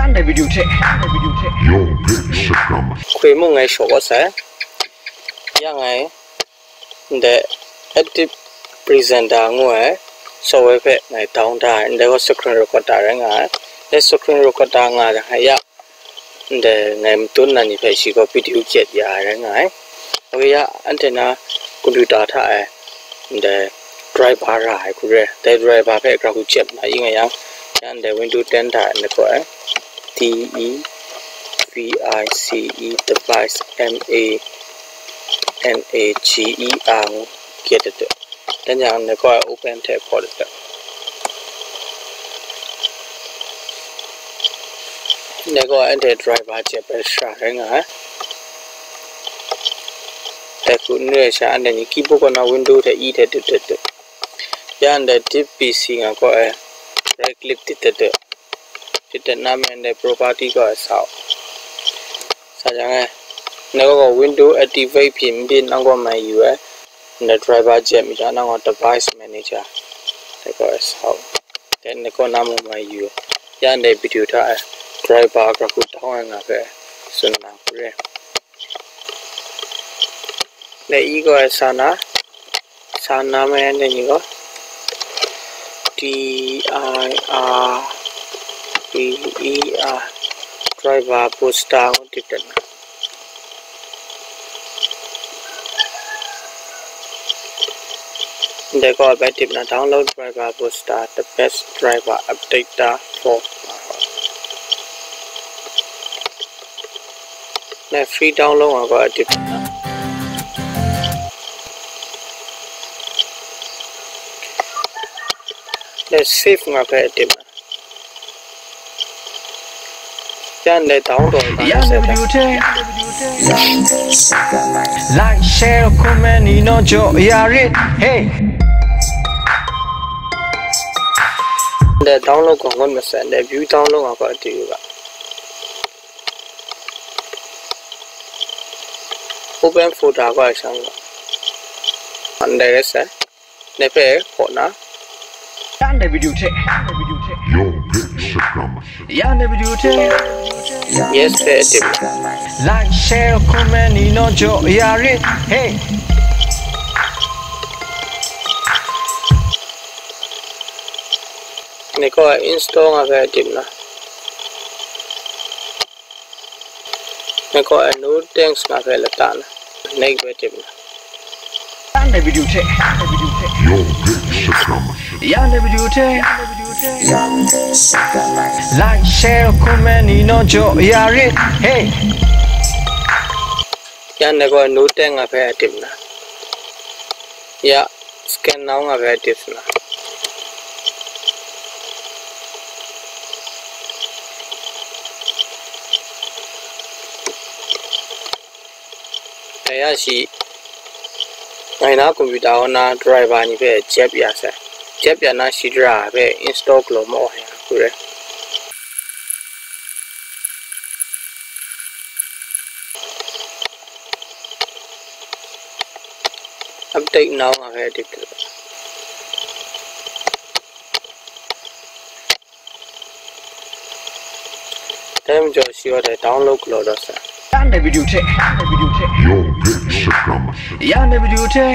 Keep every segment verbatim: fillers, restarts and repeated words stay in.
Your big shakam. ခွေမုန့် ngai shaw kawt sai. Ya ngai, ndai Active Presenter ngu ai software hpe ngai down da ai, ndai gaw screen recorder rai nga ai. Ndai screen recorder nga ai, ya, ndai ngai matun na ni hpe shi gaw video gyet ya ai rai nga ai. Ok, ya, anhte na computer hta e ndai driver ra ai hku re. Dai driver hpe gara hku jep na i nga yang, ya ndai Windows ten hta e ndai gaw ai, D E V I C E, device, M A N A G E R ngu, gyet dat dat. Dan jang, ndai gaw ai open hte hpaw dat dat. Ndai gaw ai anhte driver jep ai shara rai nga ai. Dai hku n re ai sha, anhte ni keyboard kaw na Windows hte E hte dip dat dat. Ya ndai Deep P C nga gaw ai, right click dip dat dat. Dip dat na me ndai property gaw ai sa u. Sa jang e, ndai gaw Windows activate byin n byin nang gaw mai yu ai. Ndai driver jep mi hta nang gaw device manager dai gaw ai sa u. Then ndai gaw na mung mai yu ai. Ya ndai video hta e driver gara hku down ai nga hpe tsun na hku re. Dai i gaw ai sa na, sa na me ndai ni gaw D I R B E R, driver booster ngu dip dat na. Ndai gaw bai dip na, download driver booster, the best driver updater for. Ndai free download nga gaw dip na. Ndai save nga hpe dip na. Ya ndai download ai, ya ndai video hte, like, share, comment, ni naw jaw ya rit. Hey. Ndai download gaw ngut masat, ndai view download nga gaw dip u ga. Open folder gaw ai shang gaw. Ndai rai sai. Ndai hpe hpaw na. Ya ndai video hte. Your big shakam. Ya ndai video hte. Yes hpe dip. Like, share, comment, ni naw jaw ya rit. Hey. Ndai gaw install nga hpe dip na. Ndai gaw ai no thanks nga hpe lata na. Next hpe dip na. Ya ndai video hte. Your big shakam. Ya ndai video hte. Like, share, comment, ni naw jaw ya rit. Hey. Ya ndai gaw no thanks nga hpe dip na. Ya. Scan now nga hpe dip na. Dai ya shi, ngai na computer kaw na driver ni hpe jep ya sai. Jep ya na shi dara hpe install galaw maw ai hku rai. Update now nga hpe dip dat. Dai majaw shi gaw dai download galaw dat sai. Ya ndai video hte. Your big shakam. Ya ndai video hte.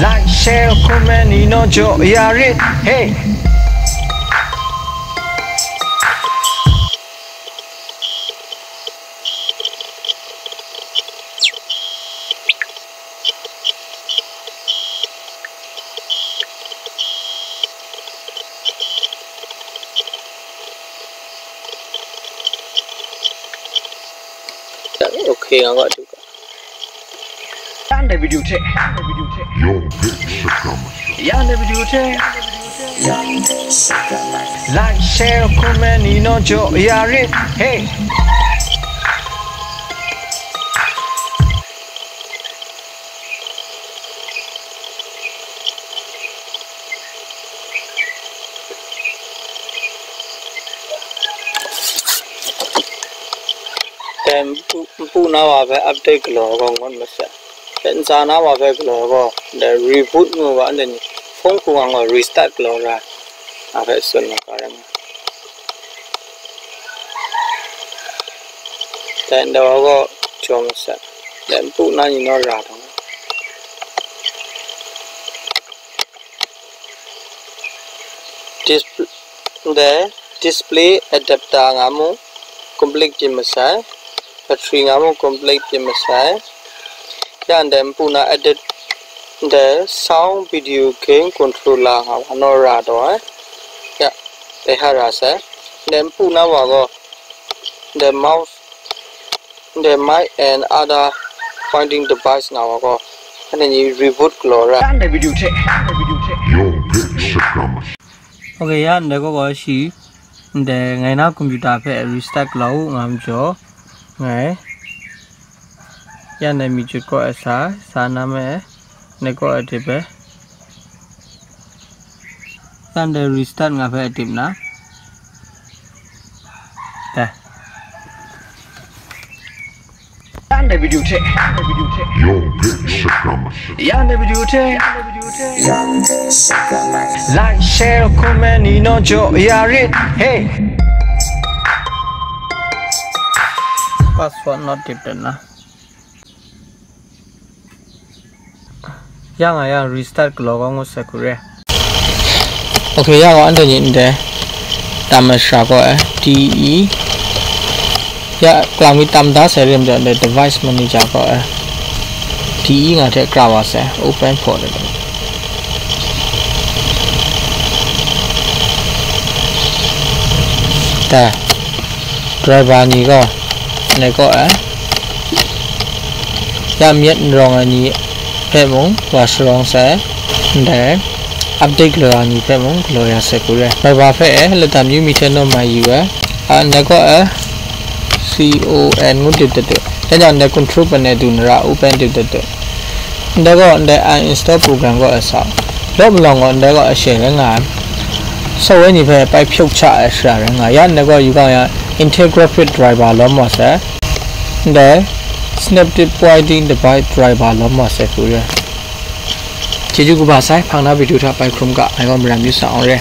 Like, share, comment, ni naw jaw ya rit. Hey. Okay, nga gaw du ga. Ya ndai video hte. Your big shakam. Ya ndai video hte. Like, share, comment, ni naw jaw ya rit. Hey. Dai npu, npu na wa hpe update galaw ai gaw ngut masat. Dai ntsa na wa hpe galaw ai gaw, dai reboot ngu ga, anhte ni phone hku wa gaw restart galaw ra, a hpe tsun na ga rai ngai. Ndai wa gaw jaw masai. Ndai npu na ni naw ra dawng. Display, ndai display adapter nga mung complete yin masai. Battery nga mung complete yin masai. Ya ndai npu na edit, ndai sound video gain controller nga wa naw ra dawng ai. Ya, dai ha ra sai. Ndai npu na wa gaw, ndai mouse, ndai mic and other pointing device nga wa gaw, anhte ni reboot galaw ra. Ndai video hte, ndai video hte. Young Pit Shakram. Okay, ya ndai gaw gaw shi, ndai ngai na computer hpe restart galaw u nga majaw, ngai ya ndai mi jut kaw ai sa, sa na me, ndai kaw ai dip ai. Ya ndai restart nga hpe dip na. Dai. Ya ndai video hte, ya ndai video hte. Young Pit Shakram. Ya ndai video hte, ya ndai video hte. Like, share, comment, ni naw jaw ya rit. Hey. Password not detected na. Ya nga yang restart galaw kau ngut sai hku re. Okay, ya gaw anhte ni ndai tam ai shara gaw ai. D E. Ya kalang mi tam da sai rim jaw ndai device manager gaw ai. D E nga hte kra wa sai. Open for the. Da. Driver ni gaw, ndai kaw ai. Ya myit n rawng ai ni hpe mung wa sharawng sai, ndai update galaw ai ni hpe mung galaw ya sai hku re. Driver hpe e lata amyu mi hte naw mai yu ai, a ndai kaw e C O N ngu dip dat dat, dai jang ndai control panel du na ra open dip dat dat. Ndai gaw ndai uninstall program gaw e sa, law malawng gaw ndai gaw e share rai nga ai. Software ni hpe pai hpyawk cha ai shara rai nga, ya ndai gaw yu kang ya Integrafit driver lawm wa sai. Ndai Synaptic Pointing Device driver lawm wa sai hku re. Chyeju kaba sai, hpang na video hta pai hkrum ga, ngai gaw maram yu sa awng re.